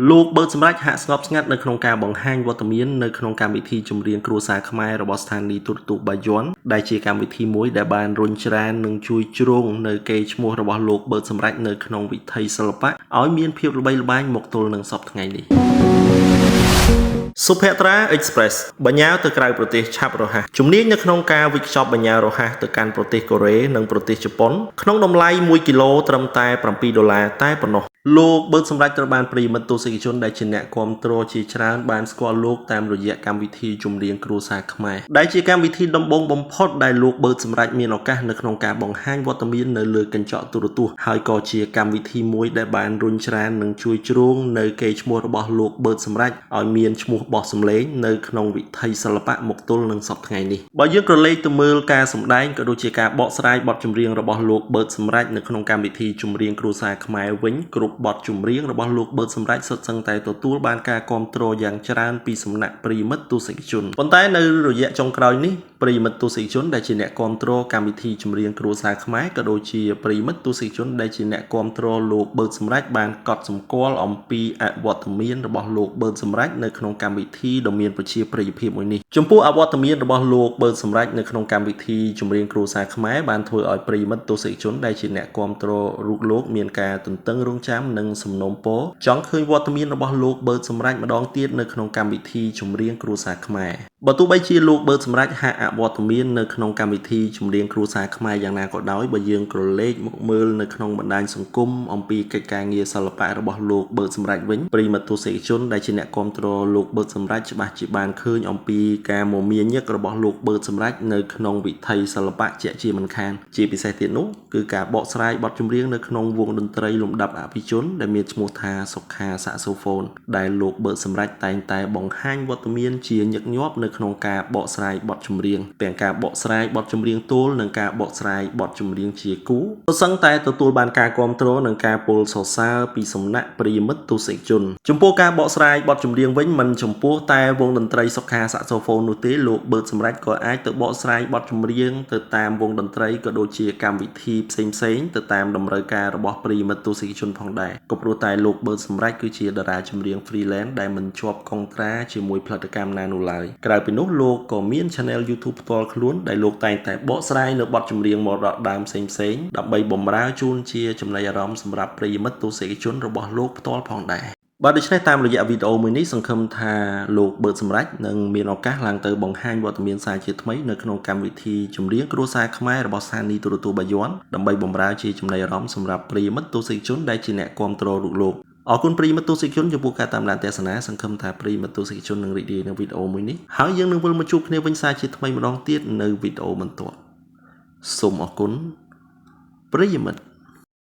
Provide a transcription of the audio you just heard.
លោកបឺតសម្រេចហាក់ស្ងប់ស្ងាត់នៅក្នុងការបង្ហាញវត្តមាននៅក្នុងកម្មវិធីចម្រៀងគ្រួសារខ្មែររបស់ស្ថានីយ៍ទូរទស្សន៍បាយ័នដែលជាកម្មវិធីមួយដែលបានរុញច្រាននិងជួយជ្រោងនៅកេរ្តិ៍ឈ្មោះរបស់លោកបឺតសម្រេចនៅក្នុងវិថីសិល្បៈឲ្យមានភាពល្បីល្បាញមកទល់នឹងសព្វថ្ងៃនេះ សុភត្រា Express បញ្ញាទៅក្រៅប្រទេសឆាប់រហ័សជំនាញនៅក្នុងការវេចខ្ចប់បញ្ញារហ័សទៅកាន់ប្រទេសកូរ៉េនិងប្រទេសជប៉ុនក្នុងតម្លៃ1គីឡូត្រឹមតែ7ដុល្លារតែប៉ុណ្ណោះលោកបឺតសម្រេចត្រូវបានប្រិយមិត្តទស្សនិកជនដែលជាអ្នកគាំទ្រជាច្រើនបានស្គាល់លោកតាមរយៈកម្មវិធីចម្រៀងគ្រួសារខ្មែរដែលជាកម្មវិធីដំបូងបំផុតដែលលោកបឺតសម្រេចមានឱកាសនៅក្នុងការបង្ហាញវត្តមាននៅលើកញ្ចក់ទូរទស្សន៍ហើយក៏ជាកម្មវិធីមួយដែលបានរុញច្រាននិងជួយជ្រោងនៅកេរ្តិ៍ឈ្មោះរបស់លោកបឺតសម្រេចឲ្យមានឈ្មោះបោះសម្លេងនៅក្នុងវិថីសិល្បៈមកទល់នឹងសព្វថ្ងៃនេះបើយើងក្រឡេកទៅមើលការសម្ដែងក៏ដូចជាការបកស្រាយបទចម្រៀងរបស់លោកបឺតសម្រេចនៅក្នុងកម្មវិធីចម្រៀងគ្រួសារខ្មែរវិញគ្រប់បទចម្រៀងរបស់លោកបឺតសម្រេចសុទ្ធសឹងតែទទួលបានការគាំទ្រយ៉ាងច្រើនពីសំណាក់ប្រិយមិត្តទស្សនិកជនប៉ុន្តែនៅរយៈចុងក្រោយនេះប្រិយមិត្តទស្សនិកជនដែលជាអ្នកគាំទ្រកម្មវិធីចម្រៀងគ្រួសារខ្មែរក៏ដូចជាប្រិយមិត្តទស្សនិកជនដែលជាអ្នកគាំទ្រលោកបឺតសម្រេចបានកត់សម្គាល់អំពីអវត្តមានរបស់លោកបឺតសម្រេចនៅក្នុងកម្មវិធីដ៏មានប្រជាប្រិយភាពមួយនេះចំពោះអវត្តមានរបស់លោកបឺតសម្រេចនៅក្នុងកម្មវិធីចម្រៀងគ្រួសារខ្មែរបានធ្វើឲ្យប្រិយមិត្តទស្សនិកជនដែលជាអ្នកគាំទ្ររូបលោកមានការទន្ទឹងរង់ចាំនិងសំណូមពរចង់ឃើញវត្តមានរបស់លោកបឺតសម្រេចម្ដងទៀតនៅក្នុងកម្មវិធីចម្រៀងគ្រួសារខ្មែរបើទោះបីជាលោកបឺតសម្រេចហាក់អវត្តមាននៅក្នុងកម្មវិធីចម្រៀងគ្រួសារខ្មែរយ៉ាងណាក៏ដោយបើយើងក្រឡេកមកមើលនៅក្នុងបណ្ដាញសង្គមអំពីកិច្ចការងារសិល្បៈរបស់លោកបឺតសម្រេចវិញប្រិយមិត្តទស្សនិកជនដែលជាអ្នកគាំទ្រលោកបឺតសម្រេចច្បាស់ជាបានឃើញអំពីការមមាញឹករបស់លោកបឺតសម្រេចនៅក្នុងវិថីសិល្បៈជាក់ជាមិនខានជាពិសេសទៀតនោះគឺការបកស្រាយបទចម្រៀងនៅក្នុងវងតន្ត្រីលំដាប់អភិជនដែលមានឈ្មោះថាសុខាសាក់សូហ្វូនដែលលោកបឺតសម្រេចតែងតែបង្ហាញវត្តមានជាញឹកញាប់នៅក្នុងការបកស្រាយបទចម្រៀងទាំងការបកស្រាយបទចម្រៀងទោលនិងការបកស្រាយបទចម្រៀងជាគូសុទ្ធសឹងតែទទួលបានការគាំទ្រនិងការពោលសរសើរពីសំណាក់ប្រិយមិត្តទស្សនិកជនចំពោះការបកស្រាយបទចម្រៀងវិញមិនចំពោះតែវងតន្ត្រីសុខាសាក់សូហ្វូននោះទេលោកបឺតសម្រេចក៏អាចទៅបកស្រាយបទចម្រៀងទៅតាមវងតន្ត្រីក៏ដូចជាកម្មវិធីផ្សេងៗទៅតាមតម្រូវការរបស់ប្រិយមិត្តទស្សនិកជនផងដែរក៏ព្រោះតែលោកបឺតសម្រេចគឺជាតារាចម្រៀង freelance ដែលមិនជាប់កុងត្រាជាមួយផលិតកម្មណានោះឡើយក្រៅពីនោះលោកក៏មាន Channel YouTube ផ្ទាល់ខ្លួនដែលលោកតែងតែបកស្រាយនៅបទចម្រៀងមរតកដើមផ្សេងៗដើម្បីបម្រើជូនជាចំណីអារម្មណ៍សម្រាប់ប្រិយមិត្តទស្សនិកជនរបស់លោកផ្ទាល់ផងដែរបាទដូច្នេះតាមរយៈវីដេអូមួយនេះសង្ឃឹមថាលោកបឺតសម្រេចនឹងមានឱកាសឡើងទៅបង្ហាញវត្តមានសារជាថ្មីនៅក្នុងកម្មវិធីចម្រៀងគ្រួសារខ្មែររបស់ស្ថានីយ៍ទូរទស្សន៍បាយ័នដើម្បីបម្រើជាចំណីអារម្មណ៍សម្រាប់ប្រិយមិត្តទស្សនិកជនដែលជាអ្នកគាំទ្ររូបលោកអរគុណប្រិយមិត្តទស្សនិកជនចំពោះការតាមដានទស្សនាសង្ឃឹមថាប្រិយមិត្តទស្សនិកជននឹងរីករាយនៅវីដេអូមួយនេះហើយយើងនឹងវិលមកជួបគ្នាវិញសារជាថ្មីម្ដងទៀតនៅវីដេអូបន្ទាប់សូមអរគុណប្រិយមិត្ត។